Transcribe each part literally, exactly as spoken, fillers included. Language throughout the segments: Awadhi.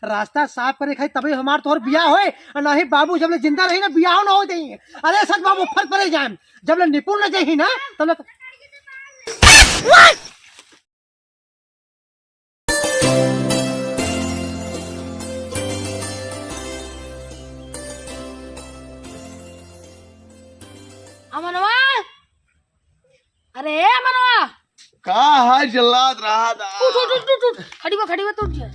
रास्ता साफ करे खाई तबे हमार तोहर बियाह होए, और नाही बाबू जब ले जिंदा रही ना बियाह ना हो जाई। अरे सच बाबू फट परे जाए, जब ले निपुण न जाही ना तब ले। अमनवा, अरे ए अमनवा, का है जल्लाद रहा था? उठ उठ उठ उठ उठ, खड़ी हो खड़ी हो, तू उठ जा।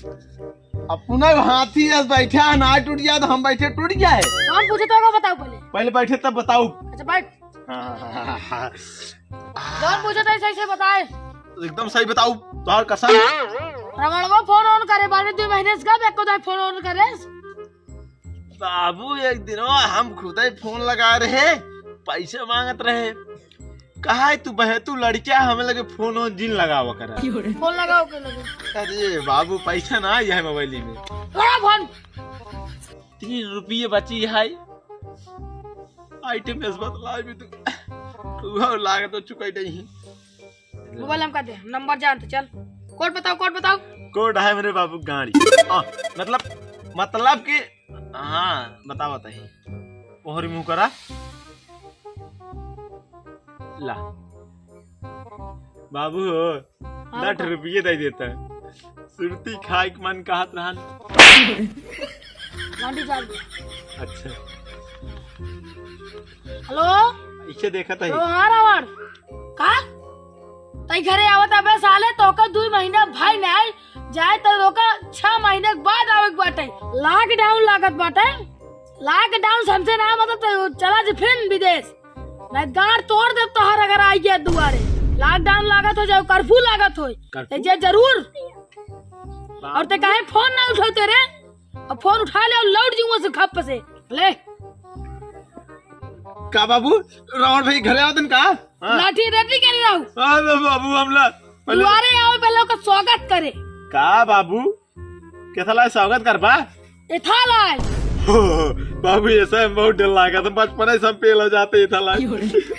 अपना हाथी अस बैठा है, ना टूट जाए तो हम बैठे टूट जाए। कौन पूछे तो को बताओ पहले। पहले बैठे तब बताओ। अच्छा बैठ। हाँ, हाँ, हाँ, हाँ। कौन पूछे तो सही से बताए। एकदम सही बताओ, तोहार कसम। रमणवा फोन ऑन करे बारे दो महीने से, कब एको दाई फोन ऑन करे? बाबू एक दिन हम खुदे फोन लगा रहे, पैसे मांगत रहे। कहा है तू बहे तू लड़किया हमें लगे फोन ऑन जिन लगावा करा। फोन लगाओ के लगे। अरे बाबू पैसा ना आई है मोबाइल में। लगा फोन। तीन रुपये बची है। आइटम इस बतला भी तू। वह लागत तो चुकाई नहीं। मोबाइल हमका दे, हम नंबर जानते, चल। कोड बताओ, कोड बताओ। कोड है मेरे बाबू गाड़ी। आ, मतलब, मतलब कि, हाँ, बताओ, बताइए। ओहरी मुँह करा। ला। बाबू हो, हाँ, दस बता। रुपये दे देता। सुरती खाए के मन कहत रहन। गाड़ी चाल दे। अच्छा। हेलो? इसे देखत है। तो हाँ, रावण। का? तई घरे आवत अबे साले, तोका दुई महीना भाई नाई, जाए तो तोका छह महीने के बाद आवे के बाटे। लॉकडाउन लागत बाटे। लॉकडाउन समझे ना, मतलब तो चला जे फिर विदेश। नहीं गांड तोड़ दे तोहर अगर आई गया दुआरे। लॉकडाउन लागत हो जाओ, कर्फ्यू लागत हो। कर्फ्यू? ते जे जरूर। बाप और ते काहे फोन ना उठाते रे? अब फोन उठा ले और लौट जाऊंगा से खप से। ले। का बाबू, रावण भाई घरे आवतन का? हाँ। लाठी रेडी करी रहू। अरे बाबू, हमला पहले दुआरे आवे, पहले ओकर स्वागत करे। का बाबू, कैसा लाए स्वागत करबा? एथा लाए। बाबू, ऐसा हम बहुत डर लागा था, बचपन से हम पेल हो जाते एथा लाए।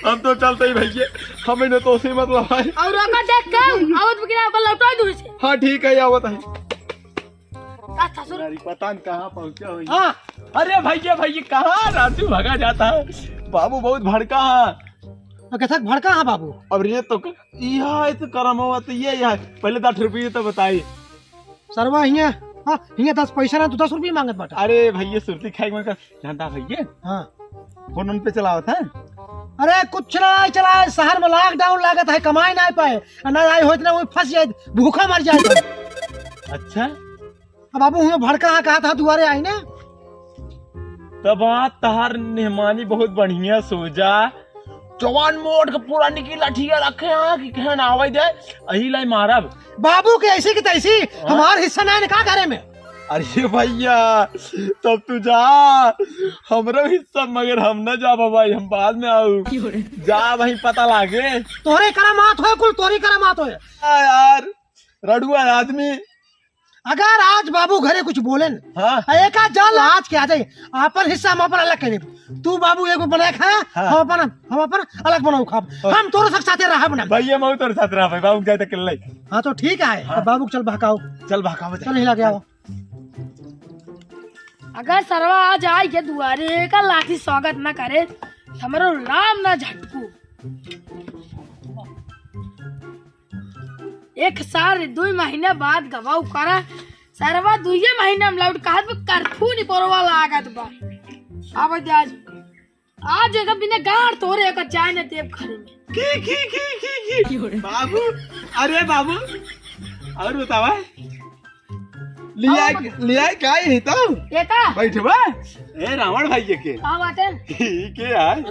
हम तो चलते ही भैया, हमें न तो से मतलब है। और ओकर देख के आवत बकिरा ओकर लौटाई दूर से। हाँ, ठीक है, आवत है। का ससुर? अरे, पता न कहाँ पहुँचा हुई। हाँ। अरे भैया, भैया, कहाँ राजू भगा जाता है? बाबू बहुत भड़का है। तो कैसा भड़का है बाबू? अब रे तो क-, यह है तो करम हुआ तो ये, यह है। पहले दस रुपये तो बताई। सरवा हियाँ, हाँ, हियाँ दस पैसा ना, तू दस रुपये मांगत बाटा। अरे भैया, सुरती खाए में का जानता भैया? हाँ। फोन उन पे चलावत है? अरे कुछ ना चलाए, शहर में लॉकडाउन लागत है, कमाए ना पाए, ना आई होत ना, वो फंस जाए, भूखा मर जाए। अच्छा। अब बाबू हुआ भड़का हाँ कहा था दुआरे आई ना। तब हाँ तहार मेहमानी बहुत बढ़िया सोजा। जवान मोट के पूरा निकी लाठिया रखे हाँ कि कहन आवे दे, अही लाई मारब। बाबू के ऐसी की तैसी, हाँ? हमार हिस्सा ना का करे में। अरे भैया, तब तू जा, हमरो हिस्सा, मगर हम ना जाबा भाई, हम बाद में आऊ। क्यों रे? जा भाई, पता लागे। तोरे करामात होए, कुल तोरे करामात होए। आ यार, रड़ुआ आदमी। अगर आज बाबू घरे कुछ बोले न, हाँ। एका जान ला आज के आ जाए, आपन हिस्सा हम अपन अलग कर लेब। तू बाबू एगो बनाए खाया, हाँ। हम अपन, हम अपन अलग बनाऊ खाब। हाँ। हम तोरे सब साथे रहब ना। भैया, मैं तोरे साथ रहा भाई, बाबू जाए तक ले। हाँ, तो ठीक है, हाँ। अब बाबू के चल बहकाओ। चल बहकाओ, चल हिला के आओ। अगर सरवा आज आई के दुआरे का लाठी स्वागत न करे, हमरो राम ना झटकू। एक साल दुई महीना बाद गवाऊ करा, सरवा दुइये महीना में लौट कहत बा, कर्फ्यू निपोरवा लागत बा। अब आज, आज एकर बिना गाड़ तोरे एकर जाए न देब घरे में। की, की, की, की, की। बाबू, अरे बाबू, और बतावा? लिया, और बता। लिया का ही तो? ये का? बैठवा। ए, रावण भाई ये के? का बाटे? ई के है?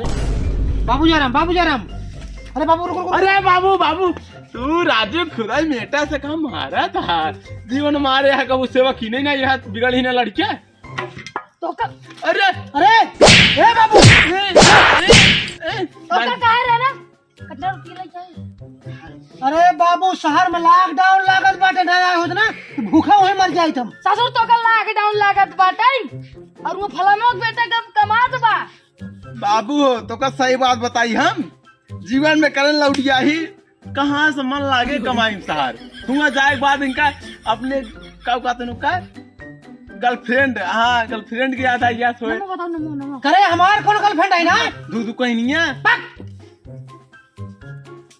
बाबू जयराम, बाबू जयराम। अरे बाबू, रुको, रुको। अरे बाबू, बाबू, तू राजू खुदाई मेटा से का मारा था? जीवन मारे है, कबू सेवा की नहीं ना, यहाँ बिगड़ ही ना लड़के। तो का? अरे! अरे! ए बाबू! ए, ए, ए, ए, तो का कहे रहे ना? कटहल की लई जाए। अरे बाबू, शहर में लॉकडाउन लागत बाटे, ना आए होत ना, तो भूखा वहीं मर जाइत हम। ससुर, तो का लॉकडाउन लागत बाटे? और वो फलानो के बेटा कब कमात बा? बाबू हो, तो का सही बात बताई हम? जीवन में करन लौटिया ही, कहाँ से मन लागे कमाई में सहार। हुआ जाए के बाद इनका अपने का कहते नु का? गर्लफ्रेंड, हाँ, गर्लफ्रेंड के याद आ गया थोड़े। नमो बताओ, नमो, नमो। करे हमार कौन गर्लफ्रेंड है ना? दू दू कहीं नहीं है। पक।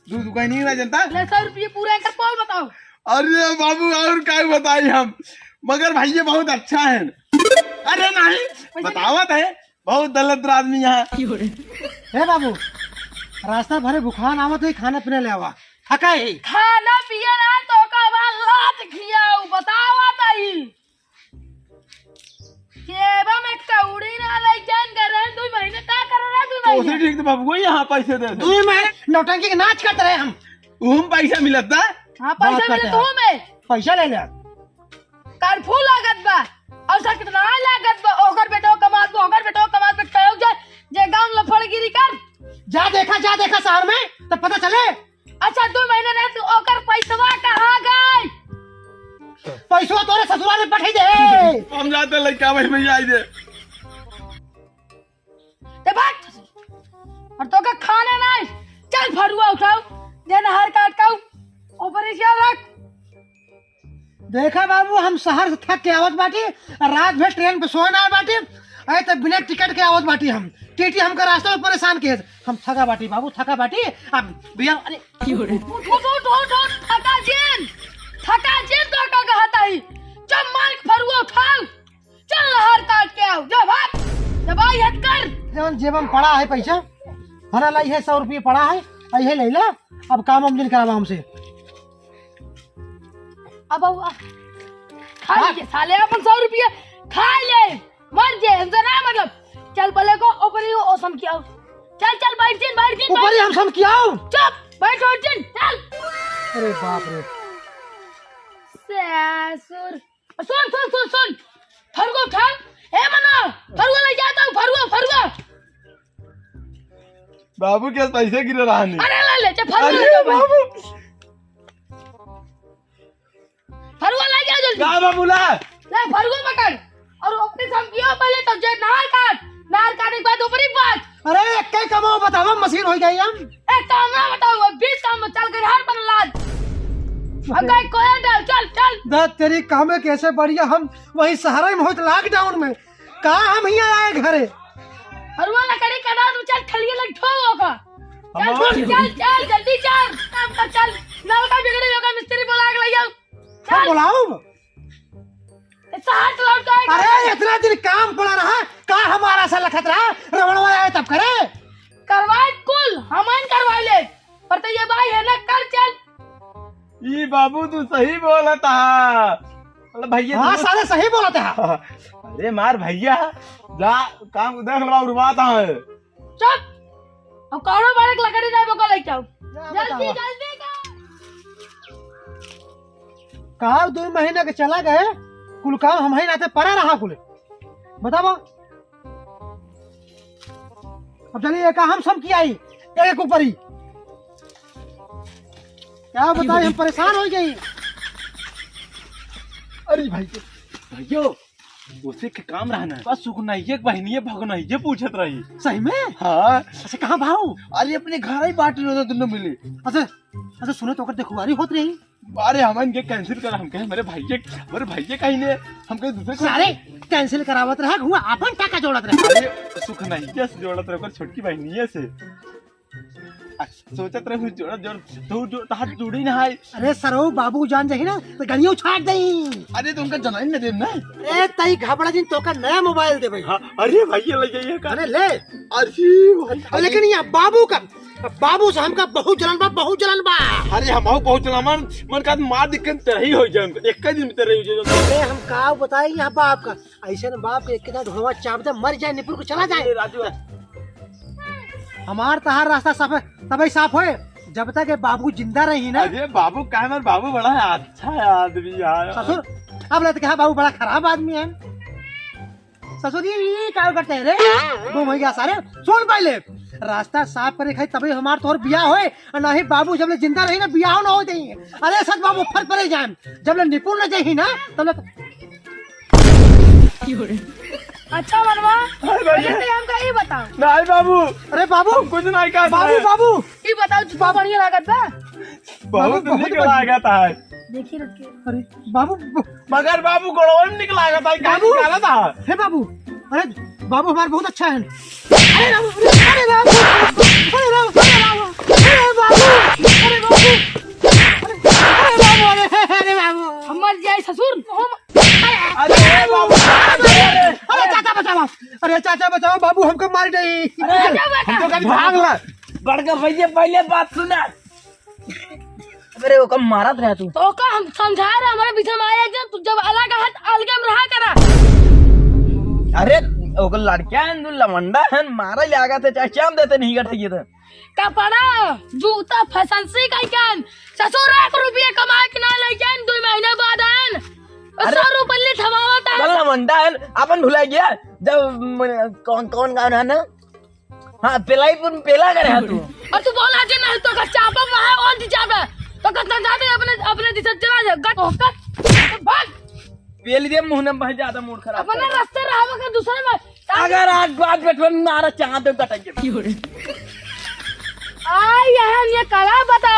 दू दू कहीं नहीं है जनता। ले, सौ रुपये पूरा एकर पोल बताओ। अरे बाबू, और का बताई हम, मगर भाई ये बहुत अच्छा है। अरे नहीं, पैसा बतावत है, बहुत दलत आदमी यहाँ। हे बाबू, रास्ता भरे भुखान आवत है, खाना पीना ले आवा, थका है। खाना पिए ना तो का बा लात खियाऊ, बतावा ताई। जेबा में कौड़ी ना ले जान गए रहे, दू महीने का कर रहा, दू तो उसे महीने। ठीक तो बाबू, वही यहाँ पैसे दे दे। दू महीने नौटंकी के नाच करते रहे हम। वो हम पैसा मिलत था। हाँ, पैसा बात मिलत करते हो हैं। में। पैसा ले ले। कर्फ्यू लागत बा। और सा कितना लागत बा, ओकर बेटो कमात बा, ओकर बेटो कमात बा, कहो जे, जे गांव लफड़गिरी कर। जा देखा, जा देखा शहर में, तब पता चले। अच्छा, दू महीने नहीं तो ओकर पैसवा कहाँ गई? पैसवा तोरे ससुराल में पठाई दे। हम जाते लड़का भाई में जाई दे। ते बात और तो का खाना नहीं। चल फरुआ उठाओ, जे नहर काट काऊ, ऊपर ही ख्याल रख। देखा बाबू, हम शहर से थक के आवत बाटी, रात भर ट्रेन पे सोए ना बाटी, अरे तो बिना टिकट के आवत बाटी हम। टीटी हमका रास्ता में परेशान किए, हम थका बाटी बाबू, थका बाटी। अब भैया, अरे उठ, उठ, उठ, उठ, उठ, थका जेन, थका जेन तो का कहता ही। चल मार के फरुआ उठाओ, चल नहर काट के आओ, जा भाग, दवाई हट कर। जवन जेब में पड़ा है पैसा, हना लाई है सौ रुपये पड़ा है, आई है ले ला, अब काम हम दिन करावा हमसे। अब आऊ, आ, खा हाँ। ले साले अपन सौ रुपया, खा ले, मर जे, हमसे ना मतलब। चल बोले को ऊपर ही ओ सम किया। चल, चल, बैठ जिन, बैठ जिन, ऊपर ही बैठ। हम सम किया। चुप, बैठ, बैठ जिन, चल। अरे बाप रे। ससुर। सुन, सुन, सुन, सुन। फरुआ खा। ए मना, फरुआ ले जाता हूँ, फरुआ, फरुआ। बाबू के पैसे गिरे रहा नहीं। अरे ले, ले, जा, फरुआ ले अरे जाओ, भाई। बाबू। फरुआ ला गया जल्दी। का बा बोला? ले फरुआ पकड़। और अपने समझियो पहले तो जे नार काट, नार काटे के बाद ऊपरी बात। अरे एक कई कमाओ बतावा मशीन हो गई हम। एक काम ना बताओ, अब बीस काम में चल गए हर बन लाज। अब गाय कोया डाल, चल, चल। दा तेरी कामे कैसे बढ़िया हम वही शहर में होत लॉकडाउन में। का हम हियाँ आए घरे? फरुआ लकड़ी का डाल, चल ठलिए लग ठो होगा। चल, हम चल, चल, चल, जल्दी चल। काम कर, चल। नल का बिगड़ी होगा, मिस्त्री बुला के ले आओ। हम चल। बुलाऊं? साठ लौट जाएगा। अरे, इतना दिन काम पड़ा रहा, का हमारा सा लखत रहा, रवण वाला आए तब करे। करवाए कुल, हमन करवाए ले। पर तो ये भाई है ना, कर चल। ई बाबू, तू सही बोलत हा। मतलब भैया, हाँ, तू साले सही बोलत हा। अरे मार भैया, जा काम देख लो, उड़वाता है। चुप! अब कौनो बालक लकड़ी नहीं बको लेके आओ। क्या जल्दी, बतावा? जल्दी कर। कहा दो महीना के चला गए, कुल काम हम ही नाते पड़ा रहा कुल। बतावा। अब चलिए, एक हम सम की आई, एक ऊपर ही। क्या बताई, हम परेशान हो गई। अरे भाई, भाइयों, उसे के काम रहना है। बस सुख नहीं है, बहनिये भगनहिये पूछत रही। सही में? हाँ। अच्छा, कहाँ भाऊ? अरे, अपने घर ही बाटी रहो, दोनों मिली। अच्छा, अच्छा, सुनो तो ओकर देखुआरी होत रही। अरे, हम इनके cancel कर, हम कहे, मेरे भाई के, मेरे भाई के कहीं ने, हम कहे दूसरे को सारे cancel करावत रहा, हुआ अपन टाका जोड़त रहा। अरे, सुख नहीं, yes, जोड़त रहे, ओकर छोटकी बहनिये से। आ, सोचत रहे, फिर जोड़त, जोड़, तू जो, तहार जुड़ी ना है। अरे सरऊ, बाबू जान जाही ना, तो गड़ियों छाट देई। अरे, तो उनका जनाई न देम ना। ए, तई घबरा जिन, तोका नया मोबाइल देबे। हाँ, अरे भैया, ले जाइए का? अरे, ले। अरे भाई, अरे, लेकिन ये बाबू का, बाबू से हमका बहुत जलन बा, बहुत जलन बा। अरे, हम बहुत जलन, मन, मन का मार दिक्कत तेरा ही हो जाए, एक दिन में तेरा ही हो जाए। अरे, हम का बताई यहाँ बाप का, ऐसे न बाप के एक कितना ढोलवा चाप दे, मर जाए, निपुर को चला जाए। अरे राजू। हमार तहार रास्ता साफ है, तबे साफ होए, जब तक ये बाबू जिंदा रही ना। अरे बाबू काहे, हमार बाबू बड़ा अच्छा आदमी यार। ससुर, अब लगता है बाबू बड़ा खराब आदमी है। ससुर, ये, ये क्या करते हैं रे? घूम हो गया सारे। सुन पहले, रास्ता साफ करे खाई तबे हमार तोर बियाह होए, और नहीं बाबू जब ले जिंदा रही ना, बियाह ना हो जाई। अरे सच बाबू, फट परे जाए, जब ले निपुण न जाही ना, तब ले अच्छा मनवा, अरे भैया। पहले तो हमका ई बताओ। नहीं बाबू। अरे बाबू। हम कुछ नहीं कहत बाबू, रहे। बाबू। ई बताओ, तू बाबू। बढ़िया लागत बा? बहुत बाबू, बहुत नीक बढ़िया। लागत है। देखी रख के। अरे बाबू, ब- मगर बाबू, गोड़वा में निकला गया था, कहाँ बाबू! निकाला था? हे बाबू, अरे बाबू हमार बहुत अच्छा है। अरे बाबू, अरे, अरे बाबू, अरे बाबू, अरे बाबू, अरे बाबू, अरे बाबू, अरे, अरे बाबू, अरे, अरे बाबू। हम मर जाए ससुर, हम अरे बाबू, अरे चाचा बचावा, अरे चाचा बचावा, बाबू हमको मार गई। अरे हम तो कभी भाग ला। बड़का भैया पहले बात सुना। अरे ओका मारत रहा तू। तो ओका हम समझा रहे, हमारे बीच में आया जब, तू जब अलग है तो अलगे में रहा करा। अरे ओकर लड़किया है, तू लवंडा है, मारा ले आगा थे, चाहे चाम देते नहीं गठे थे। कपड़ा, जूता, फैंसी कहीं कन। ससुर एक रुपया कमाए के ना लेके आन, दो महीने बाद आन। अरे, सौ रुपये ले थमावत है। चल ना मंडा है, अपन भुला गया। जब म-, कौन, कौन गाना है ना? हाँ, पेलाई पुन पेला करे है तू। और तू बोला जे नहीं तो का चापा वहाँ और दी जाबे। तो का जाबे अपने, अपने दिशा चला जा, गट होकर। तो भाग। पेल दे मुंह में बहुत ज्यादा मूड खराब अपने कर। रास्ते रहो का दूसरे में। अगर आज बात बैठवन मारा चांद कटेंगे। आई यहाँ ये कला बता।